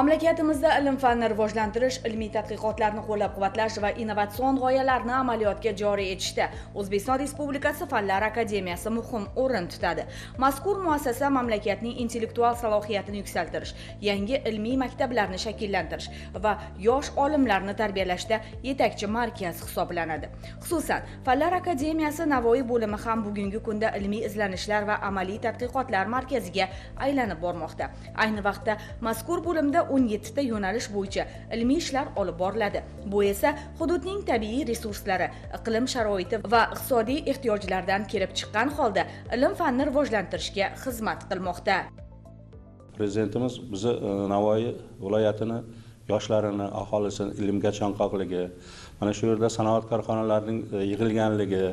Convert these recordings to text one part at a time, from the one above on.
Mamlakatimizda ilm-fanni rivojlantirish, ilmiy tadqiqotlarni qo'llab-quvvatlash va innovatsion g'oyalarni amaliyotga joriy etishda O'zbekiston Respublikasi Fanlar akademiyasi muhim o'rin tutadi. Mazkur muassasa mamlakatning intellektual salohiyatini yuksaltirish, yangi ilmiy maktablarni shakllantirish va yosh olimlarni tarbiyalashda yetakchi markaz hisoblanadi. Xususan, Fanlar akademiyasi Navoiy bo'limi ham bugungi kunda ilmiy izlanishlar va amaliy tadqiqotlar markaziga aylanib bormoqda. Ayni vaqtda mazkur bo'limda 17 ta yo'nalish bo'yicha ilmiy ishlar olib boriladi. Bu esa hududning tabiiy resurslari, iqlim sharoiti va iqtisodiy ehtiyojlardan kelib chiqqan holda ilm-fanni rivojlantirishga xizmat qilmoqda. Prezidentimiz bizni Navoiy viloyatini yoshlarini, aholisini ilmga chanqoqligi, mana shu yerda sanoat korxonalarining yig'ilganligi,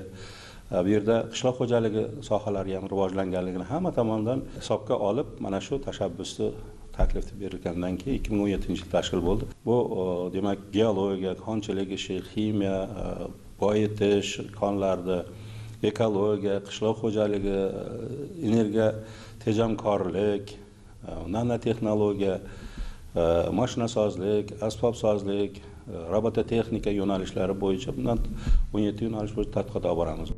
bu yerda qishloq xo'jaligi sohalari ham rivojlanganligini hamma tomondan hisobga olib, mana shu tashabbusni taklif berilgandan keyin 2017-yil tashkil bo'ldi. Bu demak geologiya, konchilik ishi, ximiya, boyitish, konlarni, ekologiya, qishloq xo'jaligi, energiya tejamkorlik, nanotexnologiya, mashinasozlik, asbobsozlik, robototexnika yo'nalishlari bo'yicha bundan 17 yo'nalish bo'yicha tadqiqot olib boramiz.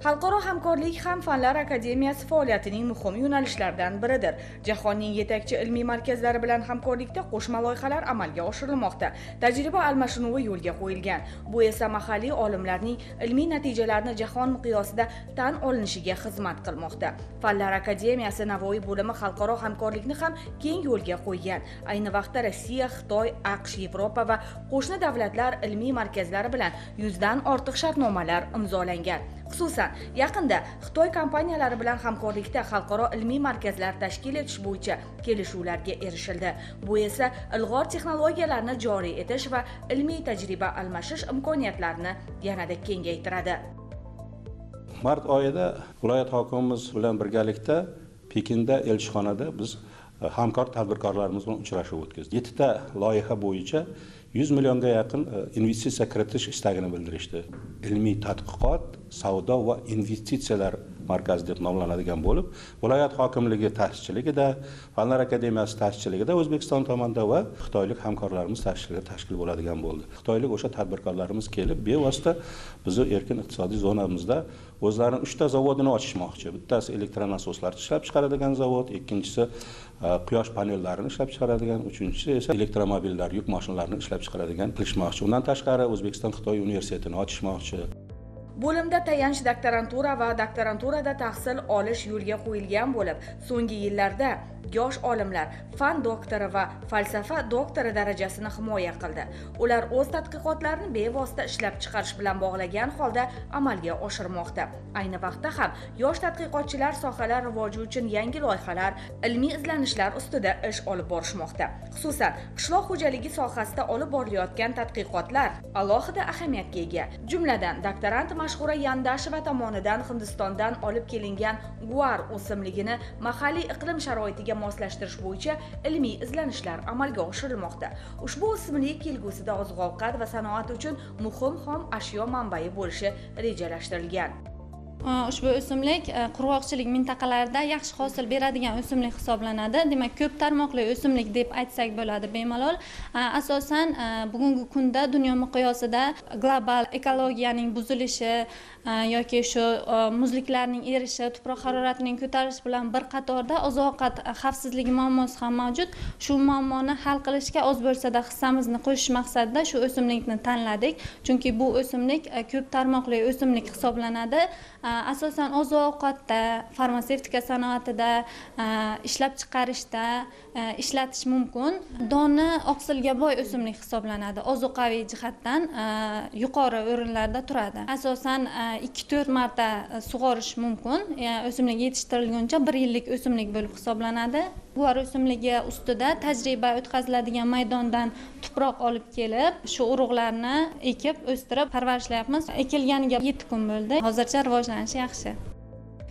Xalqaro hamkorlik ham Fanlar akademiyasi faoliyatining muhim yo'nalishlaridan biridir. Jahonning yetakchi ilmiy markazlari bilan hamkorlikda qo'shma loyihalar amalga oshirilmoqda. Tajriba almashinuvi yo'lga qo'yilgan. Bu esa mahalliy olimlarning ilmiy natijalarini jahon miqyosida tan olinishiga xizmat qilmoqda. Fanlar akademiyasi Navoiy bo'limi xalqaro hamkorlikni ham keng yo'lga qo'ygan. Ayni vaqtda Rossiya, Xitoy, AQSh, Yevropa va qo'shni davlatlar ilmiy markazlari bilan 100 dan ortiq shartnomalar imzolangan. Xususan, yaqinda Xitoy kompaniyalari bilan hamkorlikda xalqaro ilmiy markazlar tashkil etish bo'yicha kelishuvlarga erishildi. Bu esa ilg'or texnologiyalarni joriy etish va ilmiy tajriba almashish imkoniyatlarini yanada kengaytiradi. Mart oyida viloyat hokimimiz bilan birgalikda Pekinda elchixonada biz hamkor tadbirkorlarimiz bilan uchrashuv o'tkazdik. 7 ta loyiha bo'yicha 100 millionga yaqin investitsiya kiritish istagini bildirishdi. Ilmiy tadqiqot, savdo va investitsiyalar markazi deb nomlanadigan bo'lib, viloyat hokimligi ta'sischiligida, Fanlar akademiyasi ta'sischiligida O'zbekiston tomonidan va xitoylik hamkorlarimiz ta'sischiligida tashkil bo'ladigan bo'ldi. Xitoylik o'sha tadbirkorlarimiz kelib, bevosita bizni erkin iqtisodiy zonamizda o'zlarining 3 ta zavodini ochishmoqchi. Bittasi elektronasoslar ishlab chiqaradigan zavod, ikkinchisi quyosh panellarini ishlab chiqaradigan, uchinchisi esa elektromobillar, yuk mashinalarini ishlab chiqaradigan qilishmoqchi. Undan tashqari O'zbekiston Xitoy universitetini ochishmoqchi. Bo'limda tayanch doktorantura va doktoranturada tahsil olish yo'lga qo'yilgan bo'lib, so'nggi yillarda yosh olimlar fan doktori va falsafa doktori darajasini himoya qildi. Ular o'z tadqiqotlarini bevosita ishlab chiqarish bilan bog'lagan holda amalga oshirmoqda. Ayni vaqtda ham yosh tadqiqotchilar sohalar rivoji uchun yangi loyihalar, ilmiy izlanishlar ustida ish olib borishmoqda. Xususan, qishloq xo'jaligi sohasida olib borilayotgan tadqiqotlar alohida ahamiyatga ega. Jumladan, doktorant Mashhura Yandasheva tomonidan Hindistondan olib kelingan guar o'simligini mahalliy iqlim sharoitiga moslashtirish bo'yicha ilmiy izlanishlar amalga oshirilmoqda. Ushbu o'simlik kelgusida oziq-ovqat va sanoat uchun muhim xom ashyo manbai bo'lishi rejalashtirilgan. Ushbu o'simlik qurg'oqchilik mintaqalarida yaxshi hosil beradigan o'simlik hisoblanadi. Demak, ko'p tarmoqli o'simlik deb aytsak bo'ladi bemalol. Asosan bugungi kunda dunyo miqyosida global ekologiyaning buzilishi yoki shu muzliklarning erishi, tuproq haroratining ko'tarilishi bilan bir qatorda oziq-ovqat xavfsizligi muammosi ham mavjud. Shu muammoni hal qilishga oz bo'lsa-da hissamizni qo'shish maqsadida shu o'simlikni tanladik. Chunki bu o'simlik ko'p tarmoqli o'simlik hisoblanadi. Asosan oziq-ovqatda, farmatsevtika sanoatida, ishlab chiqarishda ishlatish mumkin. Doni oqsilga boy o'simlik hisoblanadi. Ozuqaviy jihatdan yuqori o'rinlarda turadi. Asosan 2-4 marta sug'orish mumkin. O'simlik yetishtirilguncha 1 yillik o'simlik bo'lib hisoblanadi. Guar o'simligi ustida tajriba o'tkaziladigan maydondan tuproq olib kelib, shu urug'larni ekib, o'stirib, parvarishlayapmiz. Ekilganiga 7 kun bo'ldi. Hozircha rivojlanishi yaxshi.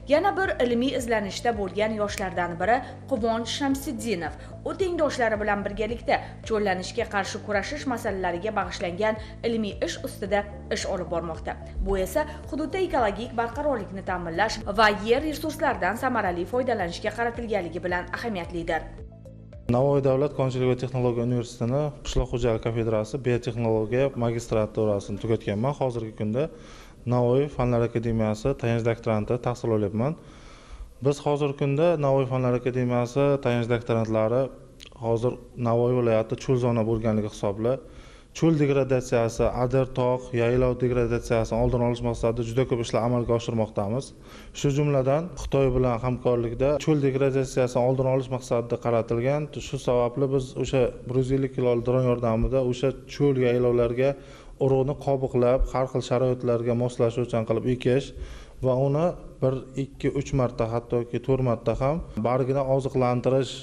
Yana bir ilmiy izlanishda bo'lgan yoshlardan biri Quvonch Shamsiddinov. U tengdoshlari bilan birgalikda cho'llanishga qarshi kurashish masalalariga bag'ishlangan ilmiy ish ustida ish olib bormoqda. Bu esa hududda ekologik barqarorlikni ta'minlash va yer resurslaridan samarali foydalanishga qaratilganligi bilan ahamiyatlidir. Navoiy davlat konchilik va texnologiya universitetini qishloq xo'jaligi kafedrasi biotexnologiya magistraturasini tugatganman. Hozirgi kunda Navoiy Fanlar akademiyasi tayanch doktoranti tahsil olyapman. Biz hozirgi kunda Navoiy Fanlar akademiyasi tayanch doktorantlari hozir Navoiy viloyati cho'l zona bo'lganligi hisobli cho'l degradatsiyasi, adir tog', yaylov degradatsiyasini oldini olish maqsadida juda ko'p ishlar amalga oshirmoqdamiz. Shu jumladan Xitoy bilan hamkorlikda cho'l degradatsiyasini oldini olish maqsadida qaratilgan. Shu sababli biz o'sha 150 kilo dron yordamida o'sha cho'l yaylovlarga urug'ni qobiqlab, har xil sharoitlarga moslashuvchan qilib ekish va uni 1, 2, 3 marta, hattoki 4 marta ham bargini oziqlantirish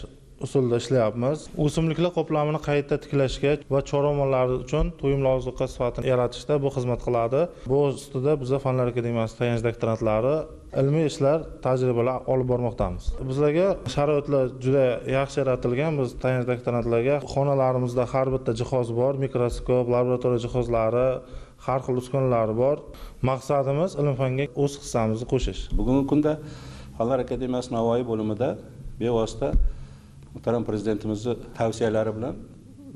usulda ishlayapmiz. O'simliklar qoplamini qayta tiklashga va chorva mollari uchun to'yimli oziqa sifatini yaratishda bu xizmat qiladi. Bu ustida biz Fanlar akademiyasi tayanch doktorantlari ilmiy ishlar, tajribalar olib bormoqdamiz. Bizlarga sharoitlar juda yaxshi yaratilgan. Biz tayanch doktorantlarga xonalarimizda har bitta jihoz bor, mikroskop, laboratoriya jihozlari, har xil uskunalari bor. Maqsadimiz ilm-fanga o'z hissamizni qo'shish. Bugungi kunda Fanlar akademiyasi Navoiy bo'limida bevosita muhtaram prezidentimizni tavsiyalari bilan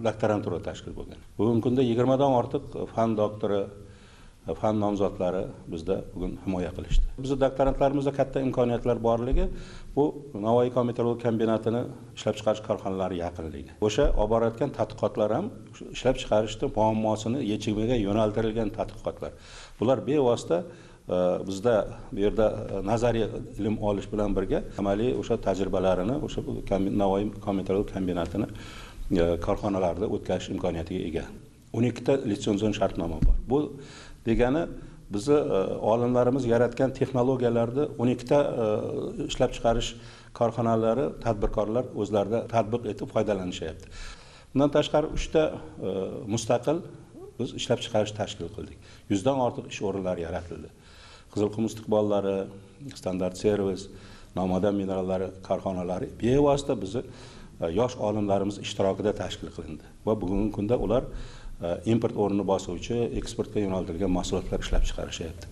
doktorantura tashkil bo'lgan. Bugungi kunda 20 dan ortiq fan doktori, fan nomzodlari bizda bugun himoya qilishdi. Bizni doktorantlarimizda katta imkoniyatlar borligi bu Navoiy kon-metallurgiya kombinatini ishlab chiqarish korxonalari yaqinligi. O'sha olib borayotgan tadqiqotlar ham ishlab chiqarishni muammosini yechimiga yo'naltirilgan tadqiqotlar. Bular bevosita bizda bu yerda nazariy ilm olish bilan birga amaliy o'sha tajribalarini o'sha Navoiy kon-metallurgiya kombinatini korxonalarida o'tkazish imkoniyatiga ega. 12 ta litsenzion shartnoma bor. Bu degani bizni olimlarimiz yaratgan texnologiyalarni 12 ta ishlab chiqarish korxonalari, tadbirkorlar o'zlarida tatbiq etib foydalanishyapti. Bundan tashqari 3 ta mustaqil biz ishlab chiqarish tashkil qildik. 100 dan ortiq ish o'rinlari yaratildi. Qizilqum istiqbollari, standart servis, nomadan minerallari korxonalari bevosita bizni yosh olimlarimiz ishtirokida tashkil qilindi va bugungi kunda ular import o'rnini bosuvchi, eksportga yo'naltirilgan mahsulotlar ishlab chiqarishyapti.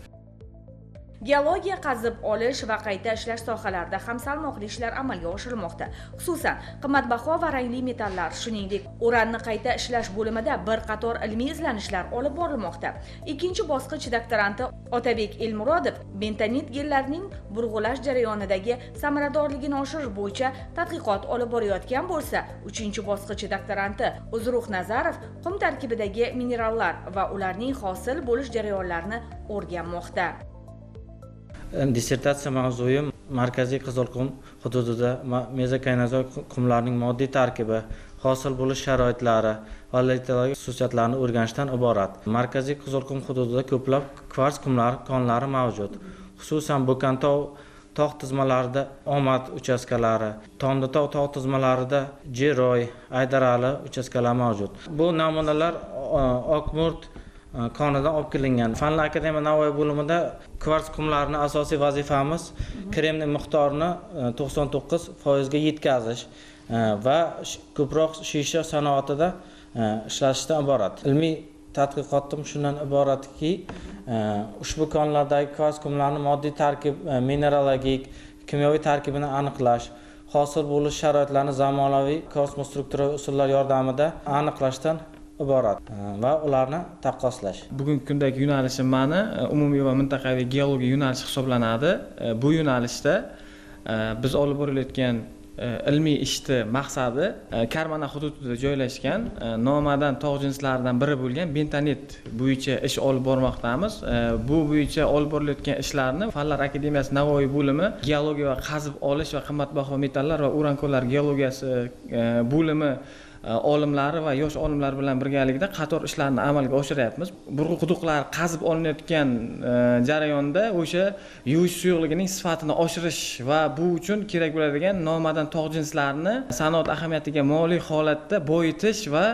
Geologiya, qazib olish va qayta ishlash sohalarida ham salmoqli ishlar amalga oshirilmoqda. Xususan, qimmatbaho va rangli metallar, shuningdek, uranni qayta ishlash bo'limida bir qator ilmiy izlanishlar olib borilmoqda. Ikkinchi bosqich doktoranti Otabek Elmurodov bentonit gellarining burg'ulash jarayonidagi samaradorligini oshirish bo'yicha tadqiqot olib borayotgan bo'lsa, uchinchi bosqich doktoranti Uzruh Nazarov qum tarkibidagi minerallar va ularning hosil bo'lish jarayonlarini o'rganmoqda. Dissertatsiya mavzuyim Markaziy Qizilqum hududida mezokaynozoy qumlarning moddiy tarkibi, hosil bo'lish sharoitlari va litologik xususiyatlarini o'rganishdan iborat. Markaziy Qizilqum hududida ko'plab kvarts qumlar konlari mavjud. Xususan, Bo'kantov tog' tizmalarida Omad uchastkalari, Tonditog' tog' tizmalarida Jeroy, Aydarali uchastkalari mavjud. Bu namunalar Oqmurt konidan olib kelingan. Fanlar akademiya Navoiy bo'limida kvarts qumlarini asosiy vazifamiz kremniy miqdorini 99% ga yetkazish va ko'proq shisha sanoatida ishlashdan iborat. Ilmiy tadqiqotim shundan iboratki, ushbu konlardagi kvarts qumlarini moddiy tarkib, mineralogik, kimyoviy tarkibini aniqlash, hosil bo'lish sharoitlarini zamonaviy kosmostrukturaviy usullar yordamida aniqlashdan iborat va ularni taqqoslash. Bugungi kundagi yo'nalishim mani umumiy va mintaqaviy geologiya yo'nalishi hisoblanadi. Bu yo'nalishda biz olib borilayotgan ilmiy ishni maqsadi Karmana hududida joylashgan nomadan tog' jinslaridan biri bo'lgan bentonit bo'yicha ish olib bormoqdamiz. Bu bo'yicha olib borilayotgan ishlarni Fanlar akademiyasi Navoiy bo'limi geologiya va qazib olish va qimmatbaho metallar va uran konlar geologiyasi bo'limi olimlari va yosh olimlar bilan birgalikda qator ishlarni amalga oshiryapmiz. Burg'u quduqlar qazib olinayotgan jarayonda o'sha yuvish suyuqligining sifatini oshirish va bu uchun kerak bo'ladigan nomadan tog' jinslarini sanoat ahamiyatiga molik holatda boyitish va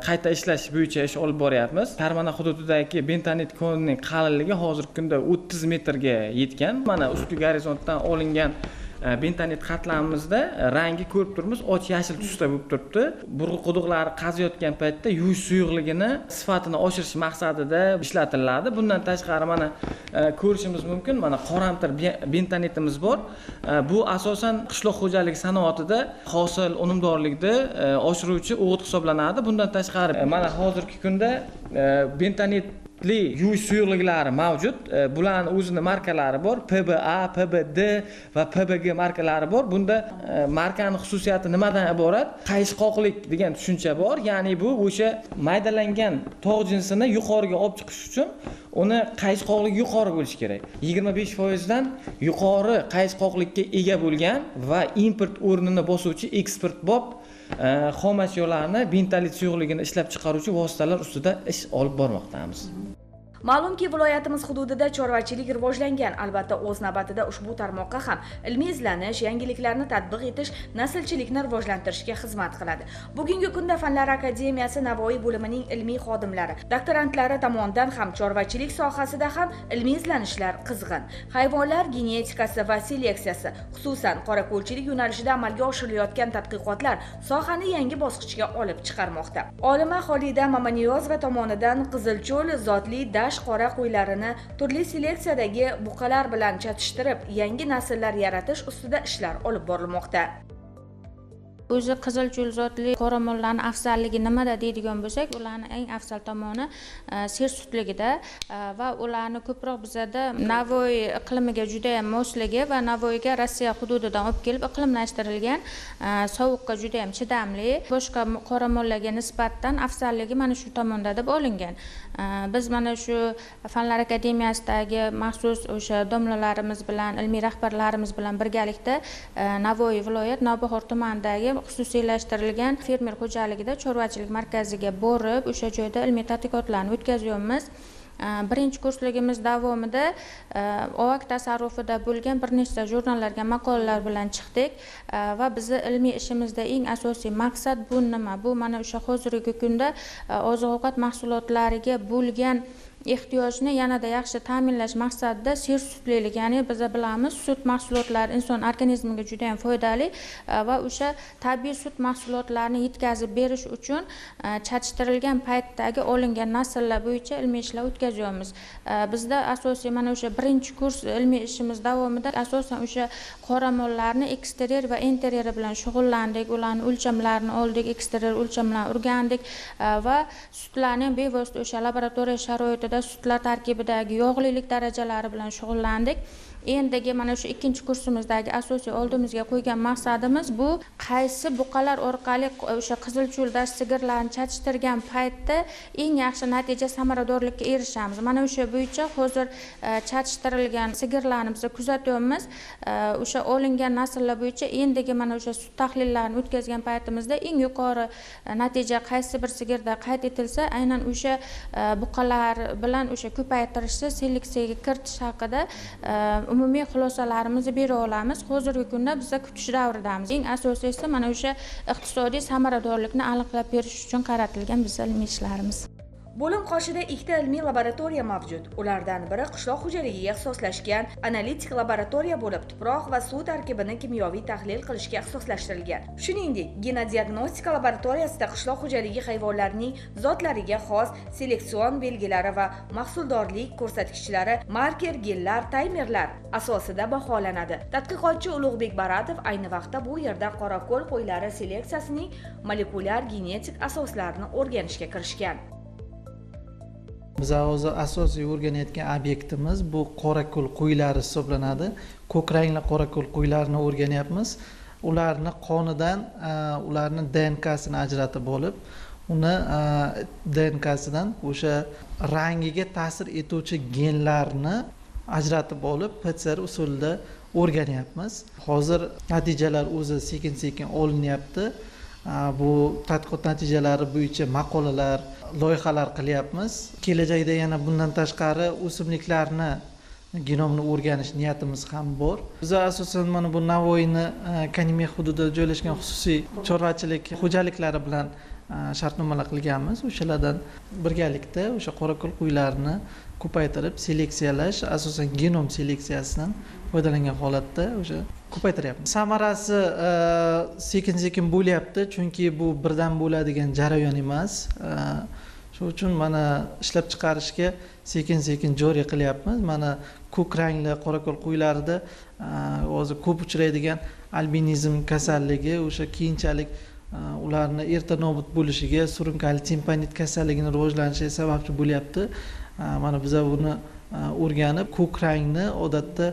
qayta ishlash bo'yicha ish olib boryapmiz. Karmana hududidagi bentonit konining qalinligi hozirgi kunda 30 metrga yetgan. Mana ustki gorizontdan olingan Bentonit qatlamimizda rangi ko'rib turibmiz, och yashil tusda bo'lib turibdi. Burg'u quduqlari qaziyotgan paytda yuvish suyuqligini sifatini oshirish maqsadida ishlatiladi. Bundan tashqari mana ko'rishimiz mumkin, mana qoramtir bentonitimiz bor. Bu asosan qishloq xo'jaligi sanoatida hosil unumdorlikni oshiruvchi o'g'it hisoblanadi. Bundan tashqari mana hozirgi kunda bentonitli yuvish suyuqliklari mavjud. Bularning o'zini markalari bor. PBA, PBD va PBG markalari bor. Bunda markaning xususiyati nimadan iborat? Qayishqoqlik degan tushuncha bor. Ya'ni bu o'sha maydalangan tog' jinsini yuqoriga olib chiqish uchun uni qayishqoqligi yuqori bo'lishi kerak. 25% dan yuqori qayishqoqlikka ega bo'lgan va import o'rnini bosuvchi eksportbop xom ashyolarni bentonit suyuqligini ishlab chiqaruvchi vositalar ustida ish olib bormoqdamiz. Ma'lumki, viloyatimiz hududida chorvachilik rivojlangan. Albatta, o'z navbatida ushbu tarmoqqa ham ilmiy izlanish, yangiliklarni tatbiq etish, naslchilikni rivojlantirishga xizmat qiladi. Bugungi kunda Fanlar akademiyasi Navoiy bo'limining ilmiy xodimlari, doktorantlari tomonidan ham chorvachilik sohasida ham ilmiy izlanishlar qizg'in. Hayvonlar genetikasi va seleksiyasi, xususan qorako'lchilik yo'nalishida amalga oshirilayotgan tadqiqotlar sohani yangi bosqichga olib chiqarmoqda. Olima Xolida Mamaniyozova tomonidan Qizilcho'l zotli qora qo'ylarini turli seleksiyadagi buqalar bilan chatishtirib, yangi nasllar yaratish ustida ishlar olib borilmoqda. O'zi Qizilcho'l zotli qoramollarning afzalligi nimada deydigan bo'lsak, ularning eng afzal tomoni ser sutligida va ularni ko'proq bizada Navoiy iqlimiga juda ham mosligi va Navoiyga Rossiya hududidan olib kelib iqlimlashtirilgan, sovuqqa juda ham chidamli, boshqa qoramollarga nisbatan afzalligi mana shu tomonda deb olingan. Biz mana shu Fanlar akademiyasidagi maxsus o'sha domlalarimiz bilan, ilmiy rahbarlarimiz bilan birgalikda Navoiy viloyat Navbahor tumanidagi xususiylashtirilgan fermer xo'jaligida chorvachilik markaziga borib, o'sha joyda ilmiy tadqiqotlarni o'tkazyapmiz. Birinchi kursligimiz davomida OAK tasarrufida bo'lgan bir nechta jurnallarga maqolalar bilan chiqdik va bizni ilmiy ishimizda eng asosiy maqsad bu nima? Bu mana o'sha hozirgi kunda oziq-ovqat mahsulotlariga bo'lgan ehtiyojni yanada yaxshi ta'minlash maqsadida ser sutlilik, ya'ni biz bilamiz, sut mahsulotlari inson organizmiga juda ham foydali va o'sha tabiiy sut mahsulotlarini yetkazib berish uchun chatishtirilgan paytdagi olingan nasllar bo'yicha ilmiy ishlar o'tkazyapmiz. Bizda asosiy mana o'sha birinchi kurs ilmiy ishimiz davomida asosan o'sha qoramollarni eksteryer va interyeri bilan shug'ullandik, ularning o'lchamlarini oldik, eksteryer o'lchamlarini o'rgandik va sutlarni bevosita o'sha laboratoriya sharoitida sutlar tarkibidagi yog'lilik darajalari bilan shug'ullandik. Endigi mana shu ikkinchi kursimizdagi asosiy oldimizga qo'ygan maqsadimiz bu qaysi buqalar orqali o'sha Qizilcho'l dasht sigirlarini chatishtirgan paytda eng yaxshi natija, samaradorlikka erishamiz. Mana o'sha bo'yicha hozir chatishtirilgan sigirlarni biz kuzatyapmiz. O'sha olingan nasllar bo'yicha endigi mana o'sha sut tahlillarini o'tkazgan paytimizda eng yuqori natija qaysi bir sigirda qayd etilsa, aynan o'sha buqalar bilan o'sha ko'paytirishni, seleksiyaga kiritish haqida umumiy xulosalarimizni bera olamiz. Hozirgi kunda biz kutish davridamiz. Eng asosiysi mana o'sha iqtisodiy samaradorlikni aniqlab berish uchun qaratilgan bizning ilmiy ishlarimiz. Bo'lim qoshida ikkita ilmiy laboratoriya mavjud. Ulardan biri qishloq xo'jaligiga ixtisoslashgan analitik laboratoriya bo'lib, tuproq va suv tarkibini kimyoviy tahlil qilishga ixtisoslashtirilgan. Shuningdek, genodiagnostika laboratoriyasida qishloq xo'jaligi hayvonlarining zotlariga xos seleksion belgilari va mahsuldorlik ko'rsatkichlari marker genlar, taymerlar asosida baholanadi. Tadqiqotchi Ulug'bek Baratov ayni vaqtda bu yerda qorako'l qo'ylari seleksiyasining molekulyar genetik asoslarini o'rganishga kirishgan. Biz hozir asosiy o'rganayotgan obyektimiz bu qorako'l qo'ylari hisoblanadi. Ko'k rangli qorako'l qo'ylarini o'rganyapmiz. Ularni qonidan ularni DNKsini ajratib olib, uni DNKsidan o'sha rangiga ta'sir etuvchi genlarni ajratib olib PCR usulida o'rganyapmiz. Hozir natijalar o'zi sekin-sekin olinyapti. Bu tadqiqot natijalari bo'yicha maqolalar, loyihalar qilyapmiz. Kelajakda yana bundan tashqari o'simliklarni genomini o'rganish niyatimiz ham bor. Biz asosan mana bu Navoiyni Kanimeh hududida joylashgan xususiy chorvachilik xo'jaliklari bilan shartnomalar qilganmiz. O'shalardan birgalikda o'sha qorako'l qo'ylarini ko'paytirib seleksiyalash, asosan genom seleksiyasidan foydalangan holatda o'sha ko'paytiryapmiz. Samarasi sekin-sekin bo'lyapti, chunki bu birdan bo'ladigan jarayon emas. Shuning uchun mana ishlab chiqarishga sekin-sekin joriy qilyapmiz. Mana ko'k rangli qorako'l qo'ylarida hozir ko'p uchraydigan albinizm kasalligi o'sha keyinchalik ularni erta nobud bo'lishiga, surunkali timpanit kasalligini rivojlanishiga sababchi bo'lyapti. Mana biz buni o'rganib, ko'k rangni odatda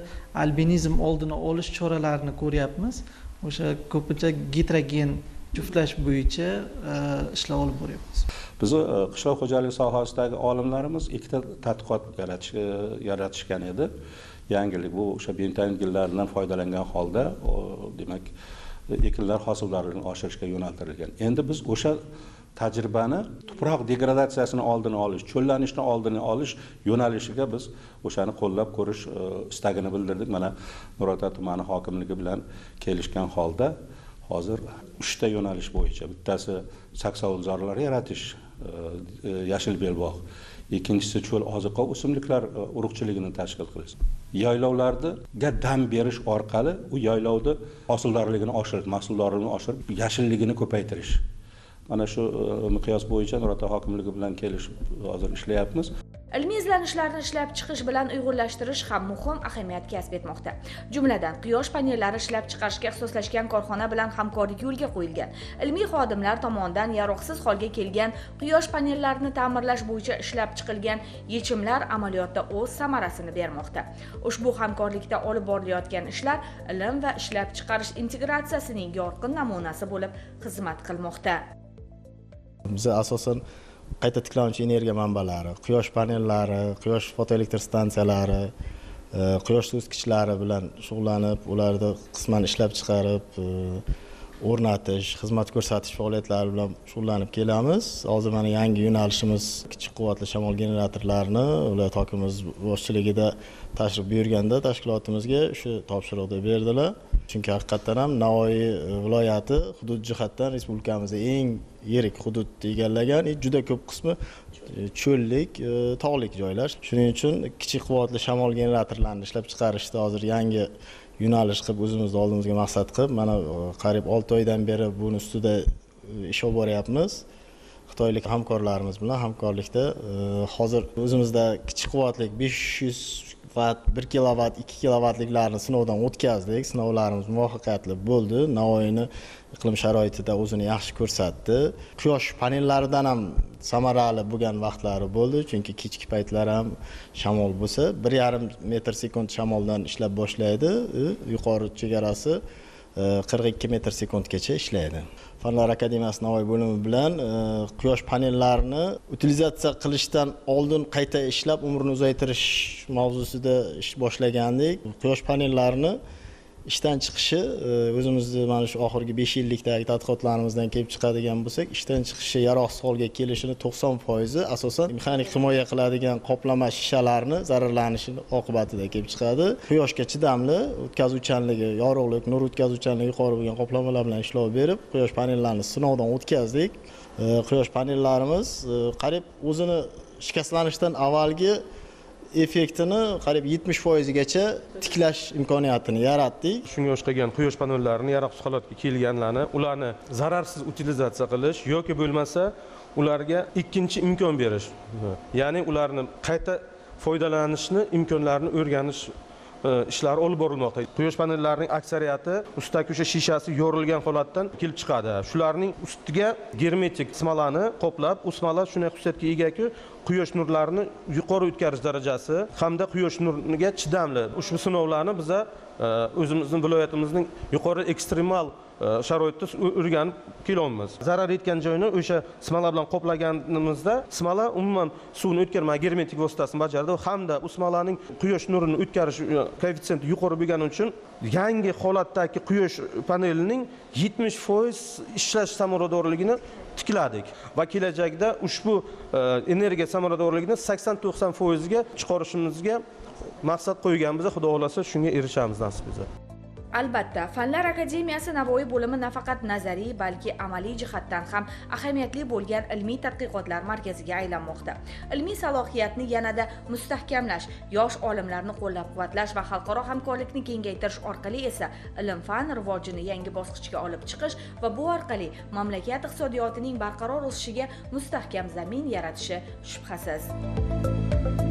albinizm oldini olish choralarini ko'ryapmiz. O'sha ko'pincha gitrogen juftlash bo'yicha ishlar olib boryapmiz. Biz qishloq xo'jaligi sohasidagi olimlarimiz ikkita tadqiqot yaratishgan edi. Yangilik bu o'sha bentonit gillaridan foydalangan holda, demak, ekinlar hosildorligini oshirishga yo'naltirilgan. Endi biz o'sha tajribani tuproq degradatsiyasini oldini olish, cho'llanishni oldini olish yo'nalishiga biz o'shani qo'llab ko'rish istagini bildirdik. Mana Nurota tumani hokimligi bilan kelishgan holda hozir 3 ta yo'nalish bo'yicha, bittasi saksovulzorlar yaratish, yashil belbog', ikkinchisi cho'l oziqa o'simliklar urug'chiligini tashkil qilish. Yaylovlarga dam berish orqali u yaylovni hosildorligini oshirib, mahsuldorligini oshirib, yashilligini ko'paytirish. Mana shu miqyos bo'yicha Nurota hokimligi bilan kelishib hozir ishlayapmiz. Ilmiy izlanishlarni ishlab chiqish bilan uyg'unlashtirish ham muhim ahamiyat kasb etmoqda. Jumladan, quyosh panellari ishlab chiqarishga ixtisoslashgan korxona bilan hamkorlik yo'lga qo'yilgan. Ilmiy xodimlar tomonidan yaroqsiz holga kelgan quyosh panellarini ta'mirlash bo'yicha ishlab chiqilgan yechimlar amaliyotda o'z samarasini bermoqda. Ushbu hamkorlikda olib borilayotgan ishlar ilm va ishlab chiqarish integratsiyasining yorqin namunasi bo'lib xizmat qilmoqda. Biz asosan qayta tiklanuvchi energiya manbalari, quyosh panellari, quyosh fotoelektr stansiyalari, quyosh so'zkichlari bilan shug'ullanib, ularni qisman ishlab chiqarib, o'rnatish, xizmat ko'rsatish faoliyatlari bilan shug'ullanib kelamiz. Hozir mana yangi yo'nalishimiz kichik quvvatli shamol generatorlarini viloyat hokimimiz boshchiligida tashrif buyurganda tashkilotimizga shu topshiriqni berdilar. Chunki haqiqatdan ham Navoiy viloyati hudud jihatdan respublikamizda eng yirik hududni egallagan, juda ko'p qismi cho'llik, tog'lik joylar. Shuning uchun kichik quvvatli shamol generatorlarini ishlab chiqarishda hozir yangi yo'nalish qilib o'zimizni oldimizga maqsad qilib, mana qariyb 6 oydan beri buni ustida ish olib boryapmiz. Xitoylik hamkorlarimiz bilan hamkorlikda hozir o'zimizda kichik quvvatli 500 watt, 1 kilovat, 2 kilovatliklarni sinovdan o'tkazdik. Sinovlarimiz muvaffaqiyatli bo'ldi. Navoiyni iqlim sharoitida o'zini yaxshi ko'rsatdi. Quyosh panellaridan ham samarali bo'lgan vaqtlari bo'ldi, chunki kechki paytlar ham shamol bo'lsa, 1,5 metr sekund shamoldan ishlab boshlaydi, yuqori chegarasi 42 metr sekundgacha ishlaydi. Fanlar akademiyasi Navoiy bo'limi bilan quyosh panellarini utilizatsiya qilishdan oldin qayta ishlab umrini uzaytirish mavzusida ish boshlagandik. Quyosh panellarini ishdan chiqishi o'zimizni mana shu oxirgi 5 yillikdagi tadqiqotlarimizdan kelib chiqadigan bo'lsak, ishdan chiqishi yaroqsiz holga kelishini 90% asosan mexanik himoya qiladigan qoplama shishalarni zararlanishi oqibatida kelib chiqadi. Quyoshga chidamli, o'tkazuvchanligi, yorug'lik, nur o'tkazuvchanligi yuqori bo'lgan qoplamalar bilan ishlov berib, quyosh panellarini sinovdan o'tkazdik. Quyosh panellarimiz qariyb o'zini shikastlanishdan avvalgi effektini qariyb 70% gacha tiklash imkoniyatini yaratdik. Shunga o'xshagan quyosh panellarini yaroqsiz holatga kelganlarni, ularni zararsiz utilizatsiya qilish yoki bo'lmasa ularga ikkinchi imkon berish, ya'ni ularni qayta foydalanishni imkonlarini o'rganish ishlari olib borilmoqda. Quyosh panellarining aksariyati ustidagi o'sha shishasi yorilgan holatdan kelib chiqadi. Shularning ustiga germetik smalani qoplab, u smala shunday xususiyatga egaki, quyosh nurlarini yuqori o'tkazish darajasi hamda quyosh nuriga chidamli. Ushbu sinovlarni biza o'zimizning viloyatimizning yuqori ekstremal sharoitda o'rganib kelyapmiz. Zarar yetgan joyini o'sha smala bilan qoplaganimizda smala umuman suvni o'tkazmay germetik vositasini bajardi hamda u smalaning quyosh nurini o'tkazish koeffitsiyenti yuqori bo'lgani uchun yangi holatdagi quyosh panelining 70% ishlash samaradorligini tikladik va kelajakda ushbu energiya samaradorligini 80-90% ga chiqarishimizga maqsad qo'yganmiz. Xudo xohlasa shunga erishamiz nasib etsa. Albatta, Fanlar akademiyasi Navoiy bo'limi nafaqat nazariy, balki amaliy jihatdan ham ahamiyatli bo'lgan ilmiy tadqiqotlar markaziga aylanmoqda. Ilmiy salohiyatni yanada mustahkamlash, yosh olimlarni qo'llab-quvvatlash va xalqaro hamkorlikni kengaytirish orqali esa ilm-fan rivojini yangi bosqichga olib chiqish va bu orqali mamlakat iqtisodiyotining barqaror o'sishiga mustahkam zamin yaratishi shubhasiz.